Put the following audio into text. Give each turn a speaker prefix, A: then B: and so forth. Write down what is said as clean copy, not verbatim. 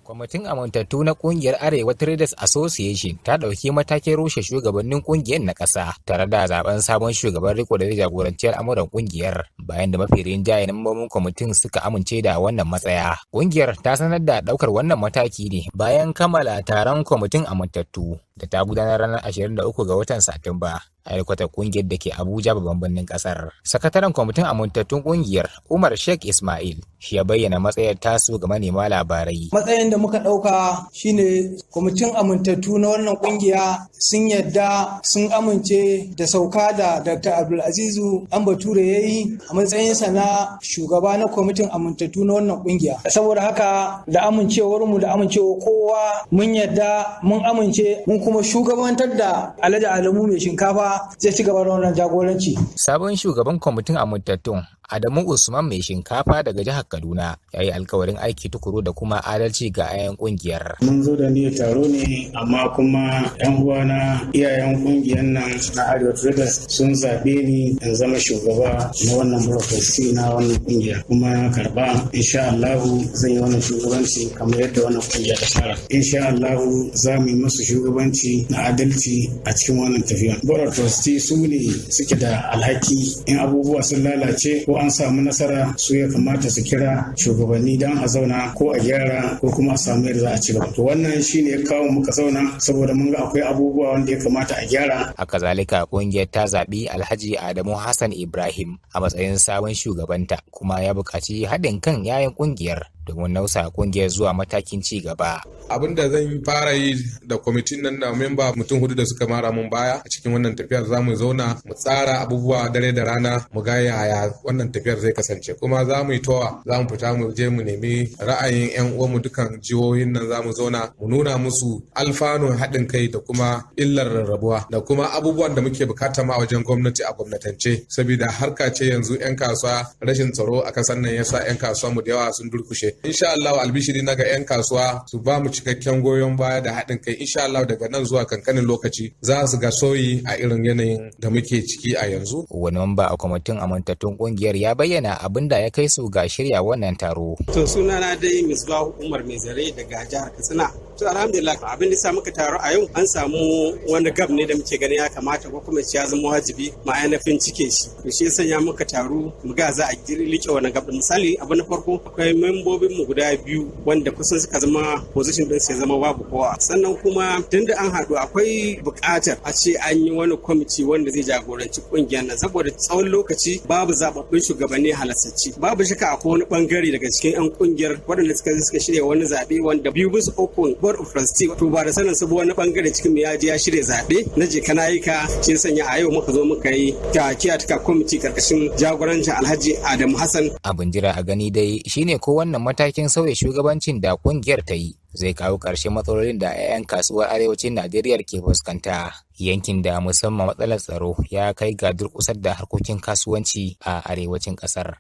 A: Kwamitin amintattu na kungiyar Arewa Traders Association ta ɗauki matakin rushe shugabannin kungiyar na ƙasa tare da zaben sabon shugaban riko da zai jagoranci al'amuran kungiyar, bayan da mafi rinjayen mambobin kwamitin suka amince da wannan matsaya. Kungiyar ta sanar da ɗaukar wannan mataki ne bayan kammala taron kwamitin amintattu da ta gudanar ranar 23 ga watan Satumba a hedkwatar kungiyar da ke Abuja, babban birnin kasar. Sakataren kwamitin amintattun kungiyar, Umar Sheikh Ismail, shi ya bayyana matsayar tasu ga manema labarai.
B: Matsayin da muka ɗauka shine kwamitin amintattu na wannan kungiya sun yadda, sun amince da sauka da Dr. Abdulazizu Bature ya yi a matsayinsa na shugaba na kwamitin amintattu na wannan kungiya. Saboda haka, da amincewarmu da amincewar kowa, mun yadda, mun amince, mun kuma shugabantar da Alhaji Adamu Mai Shinkafa, zai ci gaba da wannan jagoranci.
A: Sabon shugaban kwamitin amintattun, Adamu Usman Mai Shinkafa daga jihar Kaduna, ya yi alkawarin aiki tukuru da kuma adalci ga 'ya'yan kungiyar.
C: Mun zo da niyyar taro ne, amma kuma 'yan uwana, iyayen kungiyar nan na Arewa Traders, sun zaɓe ni in zama shugaba na wannan bureaucracy na wannan kungiya, kuma na karba. Insha Allahu zan yi wannan shugabanci kamar yadda wannan kungiya ta tsara. Insha Allahu za mu yi musu shugabanci na adalci a cikin wannan tafiya. Board of Trustee su ne suke da alhaki in abubuwa sun lalace ko an samu nasara. Su ya kamata su kira shugabanni don a zauna ko a gyara ko kuma a samu yadda za a ci gaba. To, wannan shine ya kawo muka zauna, saboda mun ga akwai abubuwa wanda ya kamata a gyara.
A: Haka zalika, kungiyar ta zaɓi Alhaji Adamu Hassan Ibrahim a matsayin sabon shugabanta, kuma ya buƙaci haɗin kan 'ya'yan kungiyar domin nausa kungiyar zuwa matakin ci gaba.
D: Abin da zan fara yi da kwamitin nan da memba mutum hudu da suka mara mun baya a cikin wannan tafiyar, za mu zauna mu tsara abubuwa dare da rana, mu ga yaya wannan tafiyar zai kasance. Kuma za mu yi towa, za mu fita mu je mu nemi ra'ayin 'yan uwanmu dukan jihohin nan. Za mu zauna mu nuna musu alfanun haɗin kai da kuma illar rarrabuwa da kuma abubuwan da muke bukata ma wajen gwamnati a gwamnatance, saboda harka ce yanzu 'yan kasuwa, rashin tsaro a kasan nan yasa 'yan kasuwa mu da yawa sun durkushe. Insha Allah, albishiri na ga 'yan kasuwa, su ba mu cikakken goyon baya da haɗin kai. Insha Allah, daga nan zuwa kankanin lokaci za su ga sauyi a irin yanayin da muke ciki a yanzu.
A: Wani mamba a kwamitin amintattun kungiyar ya bayyana abin da ya kai su ga shirya wannan taro.
E: To, sunana dai Misbahu Umar Mai Zare daga jihar Katsina. To, alhamdulillah, abin da sa muka taru a yau, an samu wani gap ne da muke ganin ya kamata ko kuma ya zama wajibi ma ainihin cike shi. To, shi ya sanya muka taru mu ga za a like wannan gap. Misali, abu na farko, akwai membobin mu guda biyu wanda kusan suka zama position din sai zama babu kowa. Sannan kuma tunda an haɗu, akwai buƙatar a ce an yi wani kwamiti wanda zai jagoranci kungiyar nan, saboda tsawon lokaci babu zababbun shugabanni halasacci. Babu shakka akwai wani bangare daga cikin 'yan kungiyar waɗanda suka shirya wani zaɓe wanda 2 bisa 3 board of trustee, to ba da sanin su wani bangare cikin mu ya je ya shirya zaɓe na je kana yi ka. Shi sanya a yau muka zo muka yi ta caretaker kwamiti karkashin jagorancin Alhaji Adamu Hassan.
A: Abin jira a gani dai shine ko wannan matakin sauya shugabancin da kungiyar ta yi zai kawo ƙarshen matsalolin da 'ya'yan kasuwar arewacin Najeriya ke fuskanta, yankin da musamman matsalar tsaro ya kai ga durƙusar da harkokin kasuwanci a arewacin ƙasar.